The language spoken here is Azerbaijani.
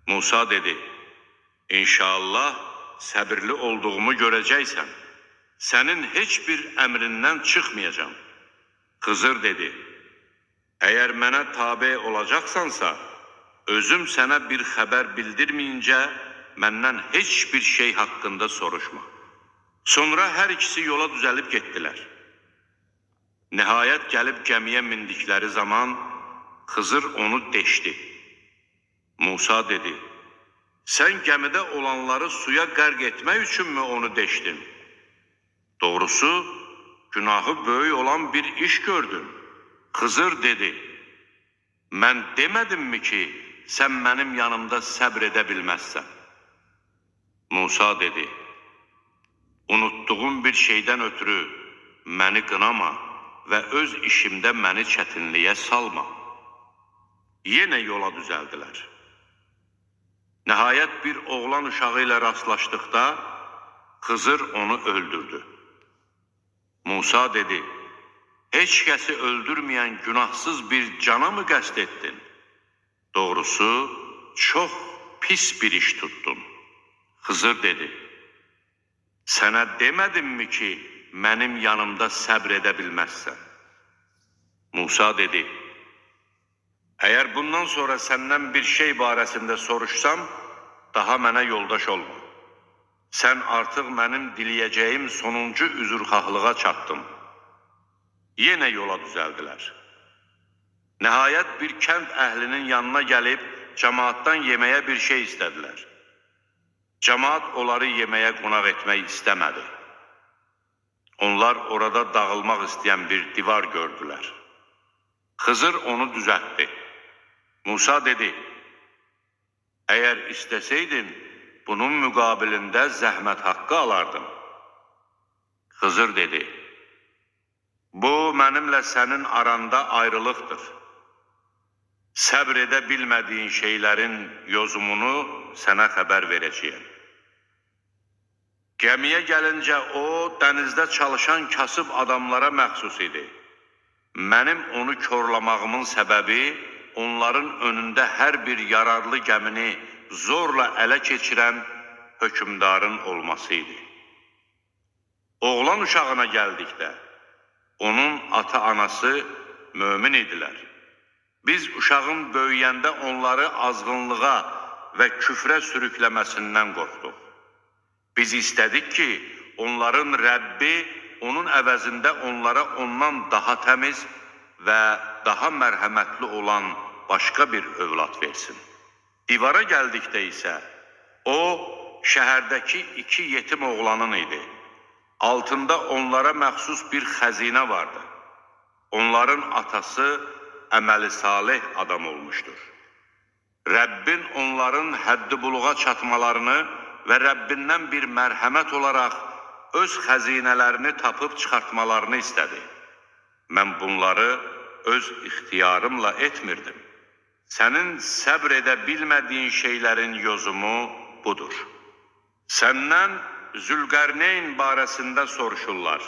Musa dedi, İnşallah səbirli olduğumu görəcəksən. Sənin heç bir əmrindən çıxmayacağam. Xızır dedi, əgər mənə tabe olacaqsansa, özüm sənə bir xəbər bildirməyincə məndən heç bir şey haqqında soruşma. Sonra hər ikisi yola düzəlib getdilər. Nəhayət gəlib gəmiyə mindikləri zaman Xızır onu deşdi. Musa dedi, sən gəmidə olanları suya qərq etmək üçünmü onu deşdin? Doğrusu, günahı böyük olan bir iş gördün. Xızır dedi, mən demədimmi ki, sən mənim yanımda səbr edə bilməzsən? Musa dedi, unutduğum bir şeydən ötürü məni qınama və öz işimdə məni çətinliyə salma. Yenə yola düzəldilər. Nəhayət bir oğlan uşağı ilə rastlaşdıqda Xızır onu öldürdü. Musa dedi, heç kəsi öldürməyən günahsız bir cana mı qəsd etdin? Doğrusu, çox pis bir iş tutdun. Xızır dedi, sənə demədimmi ki, mənim yanımda səbr edə bilməzsən? Musa dedi, əgər bundan sonra səndən bir şey barəsində soruşsam, daha mənə yoldaş olma. Sən artıq mənim diləyəcəyim sonuncu üzrxahlığa çatdın. Yenə yola düzəldilər. Nəhayət bir kənd əhlinin yanına gəlib cəmaatdan yeməyə bir şey istədilər. Cəmaat onları yeməyə qonaq etmək istəmədi. Onlar orada dağılmaq istəyən bir divar gördülər. Xızır onu düzəltdi. Musa dedi, əgər istəsəydin, bunun müqabilində zəhmət haqqı alardın. Xızır dedi, bu mənimlə sənin aranda ayrılıqdır. Səbr edə bilmədiyin şeylərin yozumunu sənə xəbər verəcəyəm. Gəmiyə gəlincə o, dənizdə çalışan kasıb adamlara məxsus idi. Mənim onu korlamağımın səbəbi, onların önündə hər bir yararlı gəmini zorla ələ keçirən hökmdarın olması idi. Oğlan uşağına gəldikdə, onun ata-anası mömin idilər. Biz uşağın böyüyəndə onları azğınlığa və küfrə sürükləməsindən qorxduq. Biz istədik ki, onların Rəbbi onun əvəzində onlara ondan daha təmiz və daha mərhəmətli olan başqa bir övlad versin. Divara gəldikdə isə o, şəhərdəki iki yetim oğlanın idi. Altında onlara məxsus bir xəzinə vardı. Onların atası əməli salih adam olmuşdur. Rəbbin onların həddi buluğa çatmalarını və Rəbbindən bir mərhəmət olaraq öz xəzinələrini tapıb çıxartmalarını istədi. Mən bunları öz ixtiyarımla etmirdim. Sənin səbr edə bilmədiyin şeylərin yozumu budur. Səndən Zülqərneyn barəsində soruşurlar.